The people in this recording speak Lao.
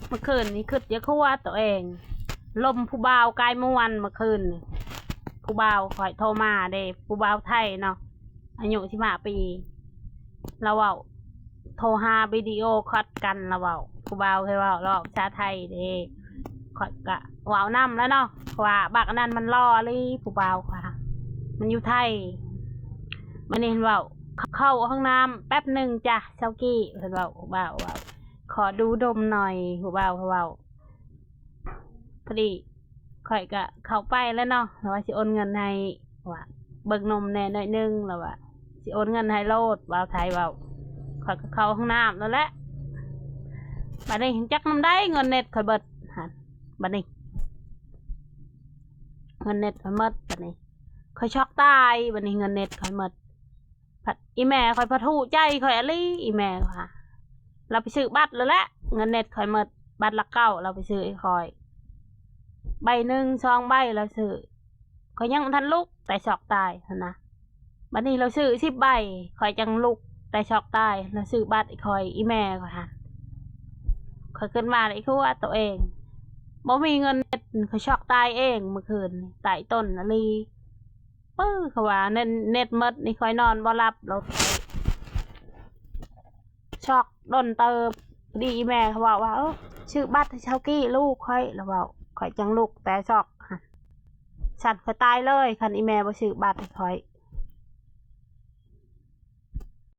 ເມື່ອຄືນນີ້ຄິດຢາກຫົວໂຕເອງ ລົມຜູ້ບ່າວກາຍມ່ວນເມື່ອຄືນນີ້ ຜູ້ບ່າວຂ້ອຍໂທມາເດ້ ຜູ້ບ່າວໄທເນາະ ອາຍຸສິບຫ້າປີ ລາວເວົ້າ ໂທຫາວິດີໂອຄອດກັນ ລາວເວົ້າ ຜູ້ບ່າວເຄີຍເວົ້າ ລາວເວົ້າພາສາໄທເດ້ ຂ້ອຍກະເວົ້ານຳແລ້ວເນາະ ເພາະວ່າບັກອັນນັ້ນມັນຫຼໍ່ອີ່ຫຼີ ຜູ້ບ່າວຂ້ອຍ ມັນຢູ່ໄທ ບັດນີ້ເພິ່ນເວົ້າ ເຂົ້າຫ້ອງນ້ຳແປັບໜຶ່ງຈ້ະ ຊາວກີ້ ເພິ່ນເວົ້າ ຜູ້ບ່າວເວົ້າ ຂໍດູດົມໜ່ອຍ ຜູ້ບ່າວເວົ້າ ພໍດີຂ້ອຍກະເຂົ້າໄປແລ້ວເນາະ ລາວວ່າຊິໂອນເງິນໃຫ້ ວ່າເບິ່ງນົມແດ່ໜ້ອຍໜຶ່ງ ລາວວ່າຊິໂອນເງິນໃຫ້ໂລດ ບ່າວໄທເວົ້າ ຂ້ອຍກະເຂົ້າຫ້ອງນ້ຳແລ້ວແຫຼະ ບັດນີ້ຈັກນຳໃດເງິນເນັດຂ້ອຍເບິດຫັ້ນ ບັດນີ້ເງິນເນັດຂ້ອຍໝົດ ບັດນີ້ຂ້ອຍຊັອກຕາຍ ບັດນີ້ເງິນເນັດຂ້ອຍໝົດ ພັດອີ່ແມ່ຂ້ອຍພັດຮູ້ໃຈຂ້ອຍອີ່ຫຼີ ອີ່ແມ່ຂ້ອຍ ລາວໄປຊື້ບັດແລ້ວແຫຼະ ເງິນເນັດຂ້ອຍໝົດ ບັດຫຼັກເກົ້າລາວໄປຊື້ໃຫ້ຂ້ອຍ ໃບໜຶ່ງສອງໃບລາວຊື້ ຂ້ອຍຍັງບໍ່ທັນລຸກ ແຕ່ຊັອກຕາຍຫັ້ນນະ ບັດນີ້ລາວຊື້ສິບໃບ ຂ້ອຍຈັ່ງລຸກ ແຕ່ຊັອກຕາຍ ລາວຊື້ບັດໃຫ້ຂ້ອຍ ອີ່ແມ່ຂ້ອຍຫັ້ນ ຂ້ອຍຂຶ້ນມາແລ້ວອີກຫົວໂຕເອງ ບໍ່ມີເງິນເນັດ ຂ້ອຍຊັອກຕາຍເອງເມື່ອຄືນນີ້ ຕາຍຕົນອີ່ຫຼີ ປຶ້ ເຂົາວ່າເນັດ ເນັດໝົດນີ້ຂ້ອຍນອນບໍ່ຫຼັບໂລດ ຊັອກດົນເຕີບ ພໍດີອີ່ແມ່ເຂົາເວົ້າວ່າ ເອີ ຊື້ບັດໃຫ້ຊາວກີ້ລູກຂ້ອຍ ລາວເວົ້າ ຂ້ອຍຈັ່ງລຸກແຕ່ຊັອກຫັ້ນ ຊັ້ນຂ້ອຍຕາຍເລີຍ ຄັນອີ່ແມ່ບໍ່ຊື້ບັດໃຫ້ຂ້ອຍ